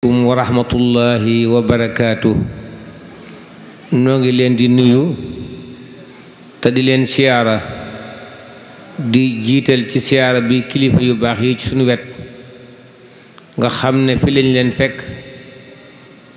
wa rahmatullahi wa barakaatu. noo ngi leen di nuyu te di leen siyaara di jiital ci siyaara bi kilifa yu baax yi ci sunu wet nga xam ne fi lañ leen fekk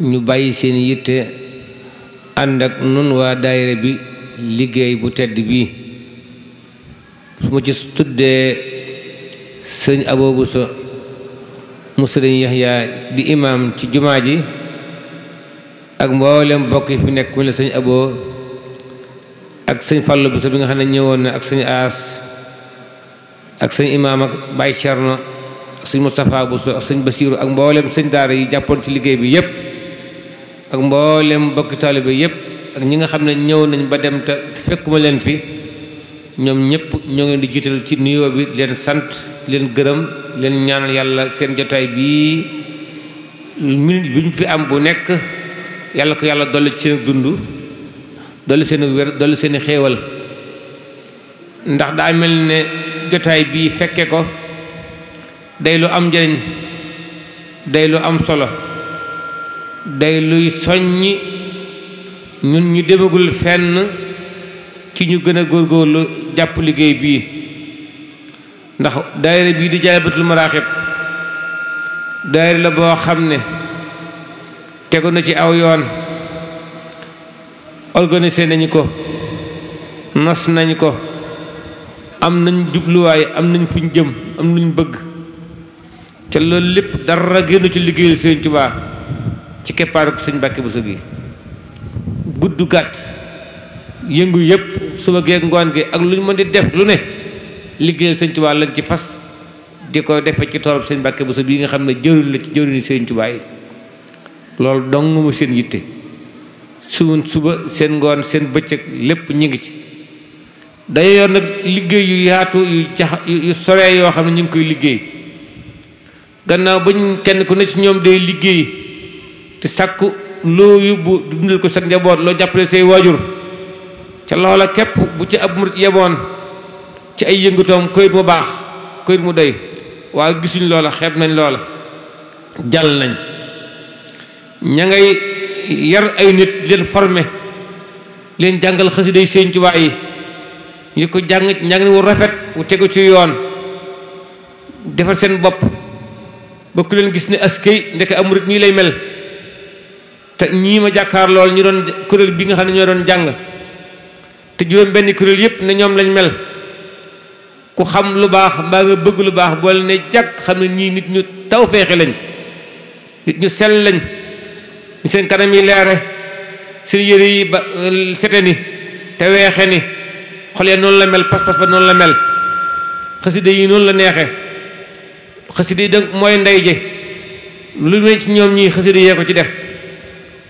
ñu bàyyi seen yitte ànd ak nun waa daayira bi liggéey bu tedd bii su ma ci tuddee sëñ Abo Bousso mu sëriñ Yaxya di imam ci jumaa ji ak mboolem mbokk yi fi nekk mu la sëñ Abo ak sëñ Fallu Bousso bi nga xam ne ñëwoon na ak sëñ Aas ak sëñ imaam ak Baye Cerno ak sëñ Moustapha Bousso ak sëñ Basiiru ak mboolem sëñ daara yi jàppoon ci liggéey bi yépp ak mboolem mbokki taalibe yépp ak ñi nga xam ne ñëw nañ ba dem te fekkuma leen fi ñoom ñëpp ñoo ngi di jiital ci nuyoo bi leen sant leen gërëm leen ñaanal yàlla seen jotaay bii minute bi ñu fi am bu nekk yàlla ko yàlla dolli ci seen dund dolli seen wér dolli seen xéewal ndax daa mel ne jotaay bii fekke ko day lu am njëriñ day lu am solo day luy soññi ñun ñu demagul fenn ci ñu gën a góorgóorlu jàpp liggéey bii ndax daayira bii di Jaalibatul Maraaxib daayira la boo xam ne tegu na ci aw yoon organisé nañu ko nos nañu ko am nañ jubluwaay am nañ fuñ jëm am nañ bëgg te loolu lépp dara génn ci liggéeyal Sëriñ Tuubaa ci keppaaru Sëriñ Mbàkke Buso gi gudd gàtt yëngu yëpp suba geeg ngoon gi ak lu ñu mën di def lu ne liggéeyal Sëriñ Tuubaa lañ ci fas di ko defe ci toolub Sëriñ Mbàkke Buso bii nga xam ne jëriñ la ci jëriñu Sëriñ Tuubaa yi loolu dong mu seen yitte suba seen ngoon seen bëccëg lépp ñu ngi ci day yor nag liggéey yu yaatu yu sore yoo xam ne ñu ngi koy liggéey gannaaw bañ kenn ku ne ci ñoom day liggéey te sàkku loo yóbbu dundal ko sa njaboot loo jàppale say waajur ca loola képp bu ci ab murit yeboon ci ay yëngutoom këyit mu baax këyit mu doy waaye gisuñ loola xeeb nañ loola jàll nañ ña ngay yar ay nit leen formé leen jàngal xasida yi Sëriñ Tuubaa yi ñu ko jàng njàng wu rafet wu tegu ci yoon defar seen bopp ba ku leen gis ne askay ndeke am murit nii lay mel te ñii ma jàkkaar lool ñu doon kuréel bi nga xam ne ñoo doon jàng te juróom benn kuréel yépp ne ñoom lañ mel ku xam lu baax mbaa nga bëgg lu baax boole ne jàkk xam ne ñii nit ñu taw feexe lañ nit ñu sell lañ ñu seen kanam yi leere seen yére yi ba sete ni te weexe ni xol ya noonu la mel pas-pas ba noonu la mel xasida yi noonu la neexe xasida yi dënk mooy ndey je lu ne ci ñoom ñii xasida yee ko ci def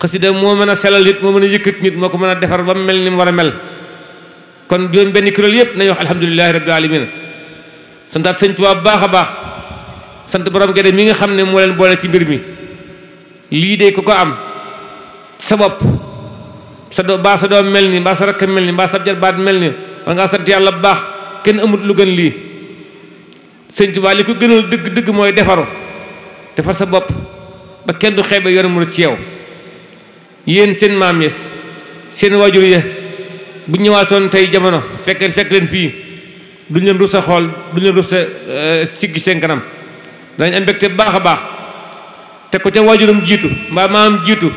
xasida moo mën a selal nit moo mën a yëkkat nit moo ko mën a defar ba mu mel ni mu war a mel kon juróom benn kuréel yëpp nañu wax alhamdulilahi rabbil alamin santaat Sëñ Tuubaa baax a baax sant borom gede mi nga xam ne moo leen boole ci mbir mi lii de ku ko am sa bopp sa doo baa sa doom mel ni mbaa sa rakk mel ni mbaa sa jarbaat mel ni war ngaa sant yàlla bu baax kenn amut lu gën lii Sëñ Tuubaa li ko gënal dëgg dëgg mooy defaru defar sa bopp ba kenn du xeebe yoonu mu ci yow yéen seen maam yes seen waajur ya bu ñëwaatoon tey jamono fekk leen fii duñ leen rus a xool duñ leen rus a siggi seen kanam dañ am mbégte baax a baax te ko ca waajuram jiitu mbaa maam jiitu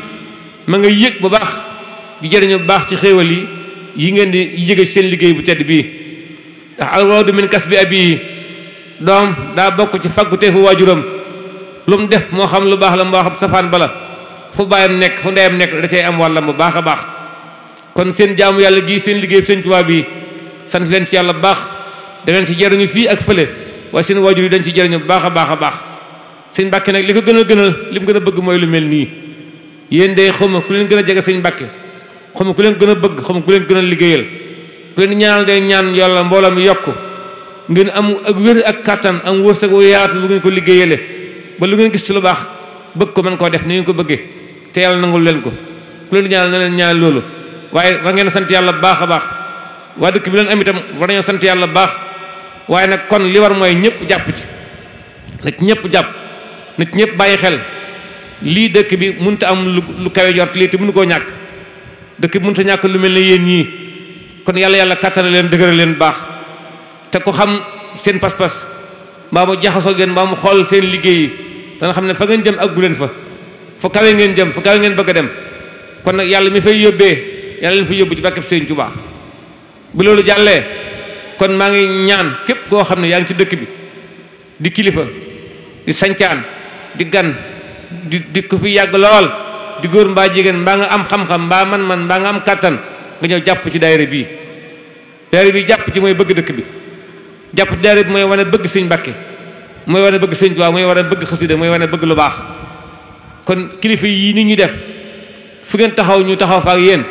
ma nga yëg bu baax di jëriñu bu baax ci xéewal yi ngeen di yëge seen liggéey bu tedd bii ndax alwaladu min kasbi abi doom daa bokk ci fàggutee fu waajuram lu mu def moo xam lu baax la moo xam safaan bala fu baayam nekk fu ndeyam nekk da cay am wàllam bu baax a baax kon seen jaamu yàlla gii seen liggéey Sëñ Tuubaa bi sant leen ci yàlla bu baax da ngeen ci jëriñu fii ak fële waaye seen waajur yi dañ ci jëriñu bu baax a baax a baax Sëñ Mbàkke nag li ko gënal li mu gën a bëgg mooy lu mel nii yéen de xawma ku leen gën a jege Sëñ Mbàkke xawma ku leen gën a bëgg xawma ku leen gën a liggéeyal ku leen ñaanal de ñaan yàlla mbooloo mi yokk ngeen am ak wér ak kàttan am wërsëg wu yaatu bu ngeen ko liggéeyale ba lu ngeen gis ci lu baax bëgg ko mën koo def ni ngeen ko bëggee te yàlla nangul leen ko ku leen ñaanal na leen ñaanal loolu waaye war ngeen sant yàlla baax a baax waa dëkk bi leen am itam war nañoo sant yàlla baax waaye nag kon li war mooy ñëpp jàpp ci na ci ñëpp jàpp na ci ñëpp bàyyi xel lii dëkk bi mënut a am lu kawe jort lii te mënu koo ñàkk dëkk bi mënut a ñàkk lu mel ne yéen ñii kon yàlla kattana leen dëgëral leen baax te ko xam seen pas-pas mbaa mu jaxasoo ngeen mbaa mu xool seen liggéey yi dana xam ne fa ngeen jëm ak gu leen fa kawe ngeen jëm fa kawe ngeen bëgg a dem kon nag yàlla mi fay yóbbee yàlla leen fay yóbbu ci barkeb Sëriñ Tuubaa bu loolu jàllee kon maa ngi ñaan képp koo xam ne yaa ngi ci dëkk bi di kilifa di sancaan di gan di ku fi yàgg lool di góor mbaa jigéen mbaa nga am xam-xam mbaa man mbaa nga am kàttan nga ñëw jàpp ci daayira bii jàpp ci mooy bëgg dëkk bi jàpp ci daayira bi mooy wane bëgg Sëriñ Mbàkke mooy wane bëgg Sëriñ Tuubaa mooy wane bëgg xasida mooy wane bëgg lu baax kon kilifa yi nit ñi def fu ngeen taxaw ñu taxaw fa ak yéen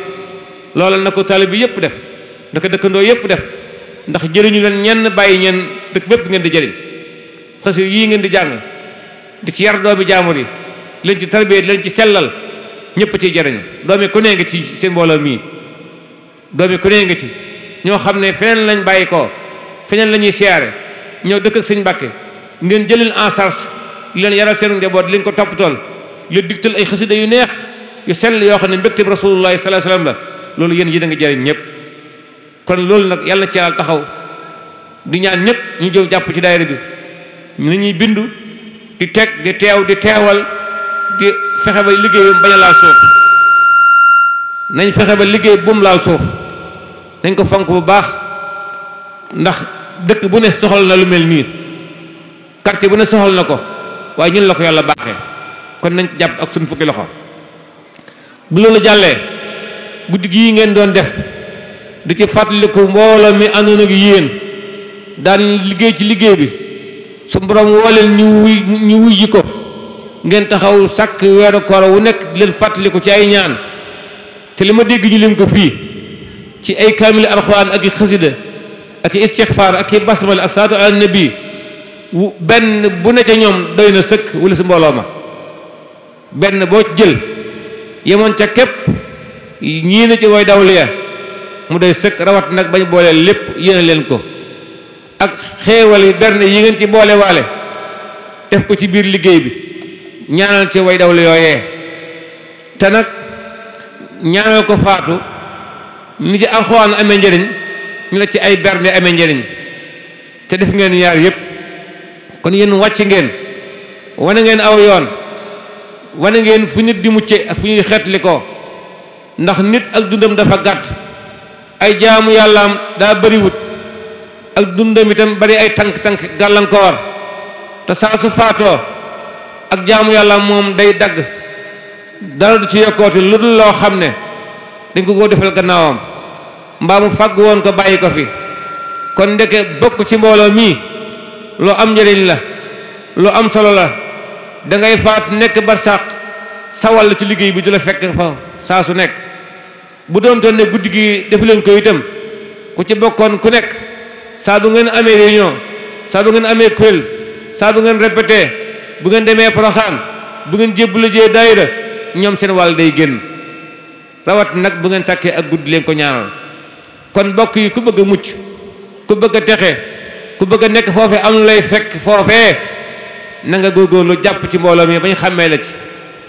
loola na ko taalibe bi yëpp def na ko dëkkandoo yëpp def ndax jëriñu leen ñenn bàyyi ñeen dëkk bépp ngeen di jëriñ xasida yii ngeen di jàng di ci yar doomi jaamur yi leen ci tarbiyee leen ci sellal ñëpp ciy jëriñu doomi ku nee nga ci seen mbooloo mii doomi ku nee nga ci ñoo xam ne feneen lañ bàyyi ko feneen la ñuy siyaare ñëw dëkk ak Sëriñ Mbàkke ngeen jëlin en charge leen yaral seen njaboot leen ko toppatool leen digtal ay xasida yu neex yu sell yoo xam ne mbégte Rasulullahi sallallahu alayhi wasallam la loolu yéen a ngi jëriñ ñëpp kon loolu nag yàlla ci yàlla taxaw di ñaan ñëpp ñu jëw jàpp ci daayira bi ñu ñuy bindu di teg di teew di teewal di fexe ba liggéeyam bañ a laal suuf nañ fexe ba liggéey bu mu laal suuf nañ ko fonk bu baax ndax dëkk bu ne soxal na lu mel nii quartier bu ne soxal na ko waaye ñun la ko yàlla baaxee kon nañ ci jàpp ak suñ fukki loxo bu loolu jàllee guddi gii ngeen doon def di ci fàttaliku mbooloo mi àndoon ak yéen daan liggéey ci liggéey bi su borom wooleen ñu wuy ji ko ngeen taxaw sàkk weeru koor wu nekk di leen fàttaliku ci ay ñaan te li ma dégg ñu lim ko fii ci ay kaamil alxuraan ak i xasida ak i istixfaar ak i basmala ak salaatu ala nabi benn bu ne ca ñoom doy na sëkk wala si mbooloo ma benn boo jël yemoon ca képp ñii na ci way dawliya mu doy sëkk rawat nag bañ boole lépp yéene leen ko ak xéewal yi berne yi ngeen ci boole waale def ko ci biir liggéey bi ñaanal ci way dawli yooyee te nag ñaanal ko faatu ni ci alxuraan amee njëriñ ñu la ci ay berne amee njëriñ te def ngeen yaar yépp kon yéen wàcc ngeen wane ngeen aw yoon wane ngeen fu nit di mucce ak fu ñuy xeetli ko ndax nit ak dundam dafa gàtt ay jaamu yàllaam daa bariwut ak dundam itam bari ay tànk gàllankoor te saa su faatoo ak jaamu yàllaam moom day dagg dara du ci yokkooti lu dul loo xam ne dañ ko defal gannaawam mbaa mu fàgg woon ko bàyyi ko fi kon ndeke bokk ci mbooloo mii loo am njëriñ la lu am solo la da ngay faat nekk barsàq sawal ci liggéey bi du la fekk fa saa su nekk bu doon toon ne guddi gi defu leen ko itam ku ci bokkoon ku nekk saa bu ngeen amee réunion saa bu ngeen amee kuréel saa bu ngeen répété bu ngeen demee Poroxaan bu ngeen jébbalu jee daayira ñoom seen wàll day génn rawat nag bu ngeen sàkkee ak guddi leen ko ñaanal kon bokk yi ku bëgg a mucc ku bëgg a texe ku bëgg a nekk foofee am lu lay fekk foofee na nga góorgóorlu jàpp ci mbooloo mi bañ xàmmee la ci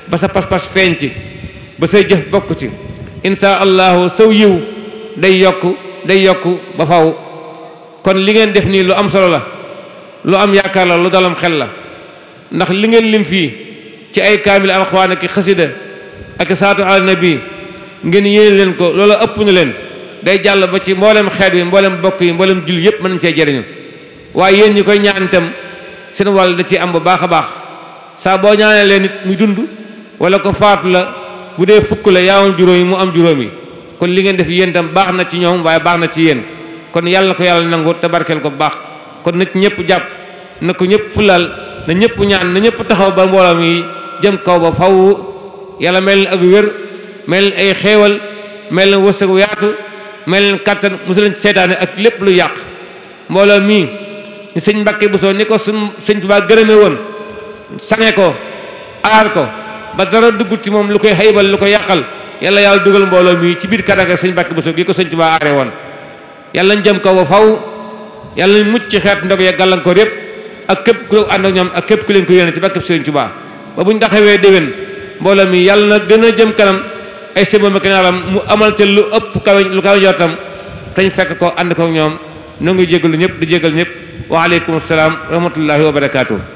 ba sa pas-pas feeñ ci ba say jëf bokk ci insha allahu saw yiw day yokk ba faw kon li ngeen def nii lu am solo la lu am yaakaar la lu dalam xel la ndax li ngeen lim fii ci ay kaamil alxuraan ak xasida ak salaatu ala nabi ngeen yéene leen ko loolu ëpp na leen day jàll ba ci mboolem xeet wi mboolem bokk yi mboolem jul yëpp mën nañ cee jëriñu waaye yéen ñi koy ñaan itam seen wàll da ci am bu baax a baax saa boo ñaanee leen nit muy dund wala ko faatu la bu dee fukk la yaawam juróomi mu am juróomi kon li ngeen def yéen itam baax na ci ñoom waaye baax na ci yéen kon yàlla ko yàlla nangu te barkeel ko bu baax kon na ci ñëpp jàpp na ko ñëpp fulal na ñëpp ñaan na ñëpp taxaw ba mbooloo mi jëm kaw ba faw yàlla mel leen ak wér mel leen ay xéewal mel leen wërsëg wu yaatu mel leen kàttan mosu leen ci seytaane ak lépp lu yàq mbooloo mii ni sëñ Mbàkke Buso ni ko sëñ Tuubaa gërëme woon sange ko aar ko ba dara duggut ci moom lu koy xaybal lu koy yàqal yàlla dugal mbooloo mi ci biir karange sëñ Mbàkke Buso gi ko sëñ Tuubaa aare woon yàlla ñu jëm kaw ba faw yàlla ñu mucc ci xeet ndog ya gàllankoor yëpp ak képp ku ànd ak ñoom ak képp ku leen ko yéene ci barkeb sëñ Tuubaa ba buñ taxawee déwén mbooloo mi yàlla na gën a jëm kanam ay sëbam ak naaram mu amal te lu ëpp kawe lu kawe njortam tañ fekk ko ànd ko ak ñoom noo ngi jégalu ñëpp di jégal ñëpp wa aleykum salaam wa rahmatullahi wa barakaatu